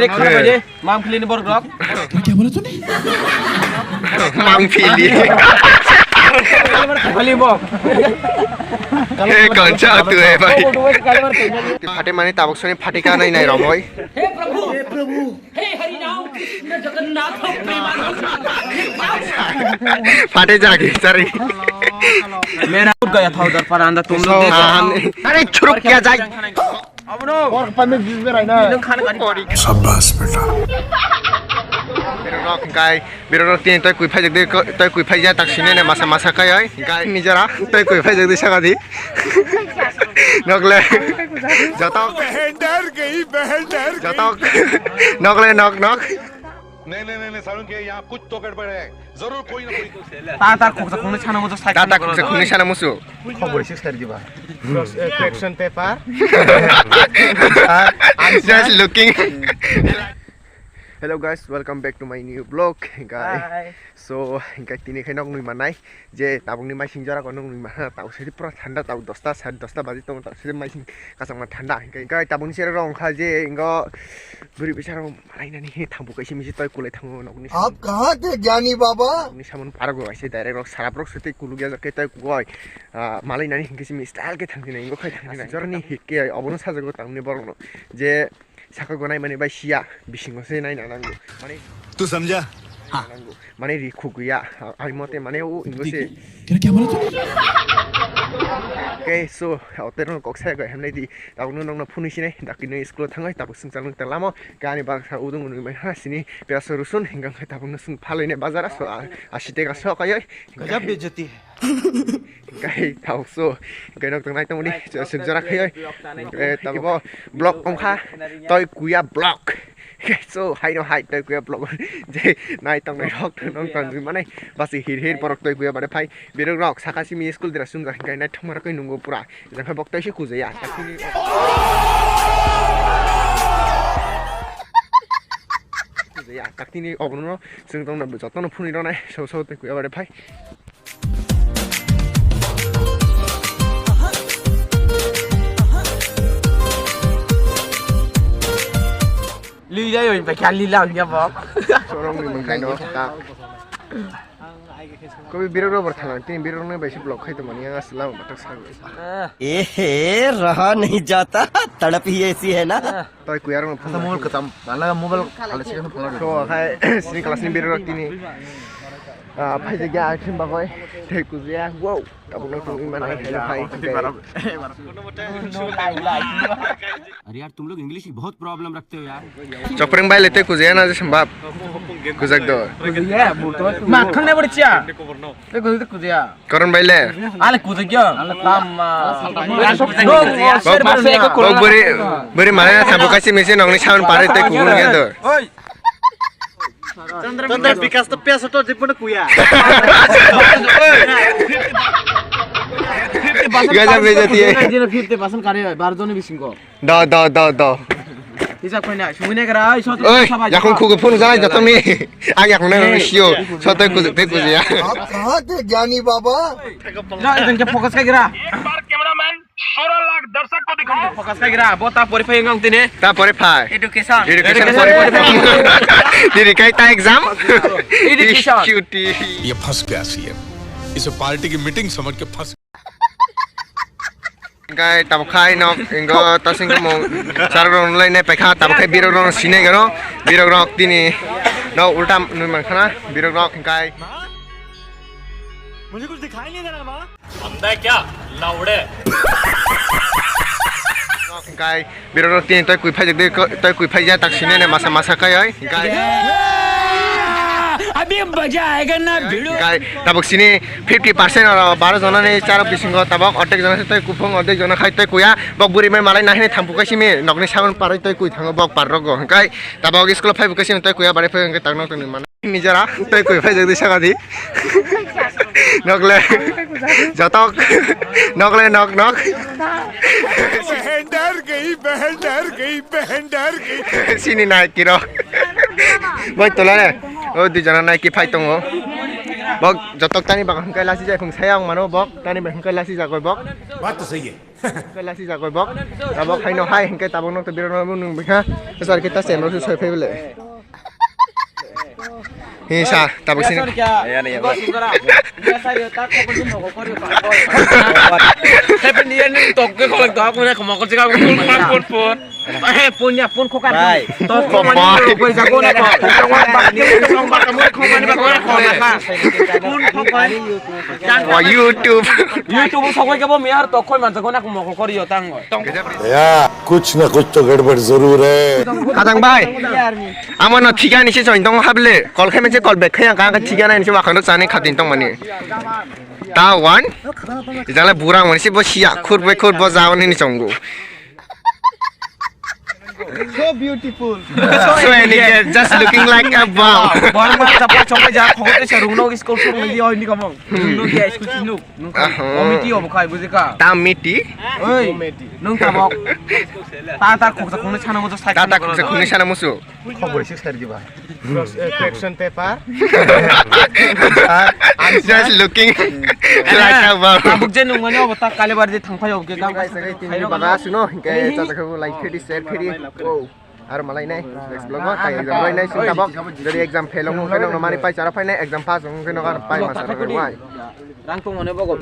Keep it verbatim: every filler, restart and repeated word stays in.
Ek khana baje, mam khili ni borok rok. क्या बोला तूने? Mangpili. Khali bo. Hey, koncha tu hai bhai. Phate mani tabuk soni phate ka nai nai romoi. Hey Prabhu, hey Prabhu, hey हरि राम कृष्ण जगन्नाथ Premanand. Phate jagi sari. Mera kut gaya tha udhar par anda tum log dekho. Are churuk kya jai? Abono. Pork pan mein jus mein raina hai. Nung khana kani. Shabash beta. Birok rok hingkai, birok rok tini toi kui phaijak de, toi kui phaijak tak sini ne masa masa kai oi. Hingkai mijara toi kui phaijak de saka di. Nokle. Jotok. Behender gayi, behender gayi. Jotok. Nokle nok nok. नहीं नहीं नहीं नहीं सारुण के यहाँ कुछ तो गड़बड़ है। जरूर कोई ना कोई। Ta ta khoksa khongni sana musu. Ta ta khoksa khongni sana musu. Khobor se sari diba. Cross, eh, question paper. Just looking. Hello guys, welcome back to my new vlog, guys. Hi. So, hingkai tini khai nok nui manai je tabukni maising jora ko nok nui mana tabuk sidi pura thanda tabuk dosta sari dosta baji tongo tabuk sidi maising kasangma thanda hingkai tabukni sero rong kha je ingo bwrwi bisa rong Malainani he thambu kaisa misi toi kulai thango nokni samung. आप कहाँ थे ज्ञानी बाबा? Nokni samung parok rok aise direct rok sarap rok sete kuluk ya ke toi kugoi. Ah, malainani hinkhe simi style ke thangdi nai, ingo khai thangdi nai. Jorni hikke ai, obono sajago tangni borok no. Je saka gonai mani bai siya, bisingo se nai na nango. Mane तू समझा? हाँ। Nango. Mane ri khugya, ai mote mane o ingo se. तेरा क्या बोला तूने? Okay, so, hotel no kok sai go hemlai di. Tabuk no nokno phunui sinai, dakti no school thangai, tabuk sung chalung ta lamo. Kani baksa udung unui mai ha sini piyas rosun hingkang khai tabuk no sung phalai ne bazar so a site ga so kai. गजब बेइज्जती है। Kai tabuk so kai nok tangnai tongdi sung jora khai. Eh, tabuk block ongkha toi kuya block. So hai no hai toi kuya block. Je nai tongnai rok nong tong mane basi hir hir borok toi kuya bare phai birok rok saka simi school dira sung ga hinkai nai thongmara kai nungo pura. Jang khe bok tei se kujaya. Kujaya. Kaktini obono chwng tongna jotono phunui rwnai. So so tei kuya bare phai. Lila yo, ba kya lila ya bok. Sorong ni mangkai no ta. Kobi birok rok bar thang, tini birok rok bai se block khai tongmani, ang asla batak sagwi. ए हे, रहा नहीं जाता, तड़प ही ऐसी है ना। Toi kuyar mo phone. Mobile katam, ala mobile ala se phone. So khai sini class ni birok rok tini. Ah, phai je gya akhim bagoi. Tei kujia. Wow. Tabuk no tong imana hai phai. अरे यार, तुम लोग इंग्लिश की बहुत प्रॉब्लम रखते हो यार। Chokpreng bai le tei kujaya na je sembab. Kujak do. Makhang ne bori chia. Tei kujak tei kujaya. Koron bai le. Ale kujak ya. Ale tam. Bok bori bori mane na thabu kasi misi nongni sound pare tei kugun ya do. Oi. Chandra Vikas to pesa to jipun kuya. Gaja bejati hai. Jino fifty percent kare baro joni bisingo. Da da da da. Hisab koi na, sungui na kara, oi sot. Oi, yakung khugu phone jana jatong ni. Ang yakung na sio, sot tei kuju tei kuju ya. आप कहाँ थे ज्ञानी बाबा? Na, idan ke focus kai gira. एक बार कैमरामैन सोलह लाख दर्शक को दिखाओ। Focus kai gira, bo ta pori phai ngang tini. Ta pori phai. Education. Education pori phai. Diri kai ta exam. Education. Cuti. ये फंस गया सीएम। इसे पार्टी की मीटिंग समझ के फंस Kai tabuk khai nok ingo tasing mung sarok rok nulai ne paikha tabuk khai birok rok sinai gano birok rok tini no ulta nui man khana birok rok kai. मुझे कुछ दिखाई नहीं दे रहा माँ। अंधा है क्या? लौड़े। Kai birok rok tini toi kui phaijak de toi kui phaijak tak sini ne masa masa kai oi. Kai. अभी मजा आएगा ना भिड़ू। Kai tabuk sini fifty percent oro baro jona ni charok bisingo tabuk ordek jona se toi kuphung ordek jona khai toi kuya bok buri mai malai nahini thampu kai simi nokni saman paroi toi kui thango bok par rogo kai tabuk school phai bukai simi toi kuya bare phai tak nok tongni mana. Mijara, tei koi phai jagdi saka di. Nokle. Jotok. Nokle nok nok. बहन डर गई, बहन डर गई, बहन डर गई। Sini nai kiro. Boi tola ne. O dui jona nai ki phai tongo. Bok jotok tani bak hingke lasi jai phung saya ang mano bok tani bak hingke lasi jagoi bok. Baat to sahi hai. Hingke lasi jagoi bok. Tabok haino hai hingke tabok nok to biro no nung bikha. Sar kita sem ro soi phai bele. Hi sa tabok sini. Happy New Year ni tok ke kolak dak mane khoma kol chika pun pun pun. Eh, punya pun khokan. Bai. To khomani bai. Rok bai jago na ko. Tong ba ni tong ba kamu khomani ba ko khomani ba. Pun khokan. Wa YouTube. YouTube sokoi ke bo miyar to khoi man jago na ko mokol kori yo tang. भैया, कुछ ना कुछ तो गड़बड़ जरूर है। Khatang bai. Amo no thikani se join tong hable. Kol khe mese kol bek khaya ka thikani se wakhano chani khatin tong mani. Ta one. Jala burang mani se bo siya khur bai khur bo jaoni ni chongo. So beautiful. So elegant, just looking like a wow. Borok ma chapla chongbai ja, khogol tei sa rungno school sung ni oi ni kamong. Rungno ke school sinuk. Nung Aha. Committee obo khai buji ka. Ta miti. Oi. Nung tabok. Ta ta khoksa khungnwi sana musu sai. Ta ta khoksa khungnwi sana musu. Khobor sik sai diba. Question paper. Just looking like a wow. Tabuk je nung mani obo ta kale bar je thangphai obo ke. Tini baga suno, hingke chacha khe like khedi, share khedi. Wow. Aro malai nai, next vlog o tai exam lai nai sing tabok. Jodi exam fail ong khe nong mani pai chara phai nai, exam pass ong khe nong ar pai ma chara phai wai. Rang tong mane bogo.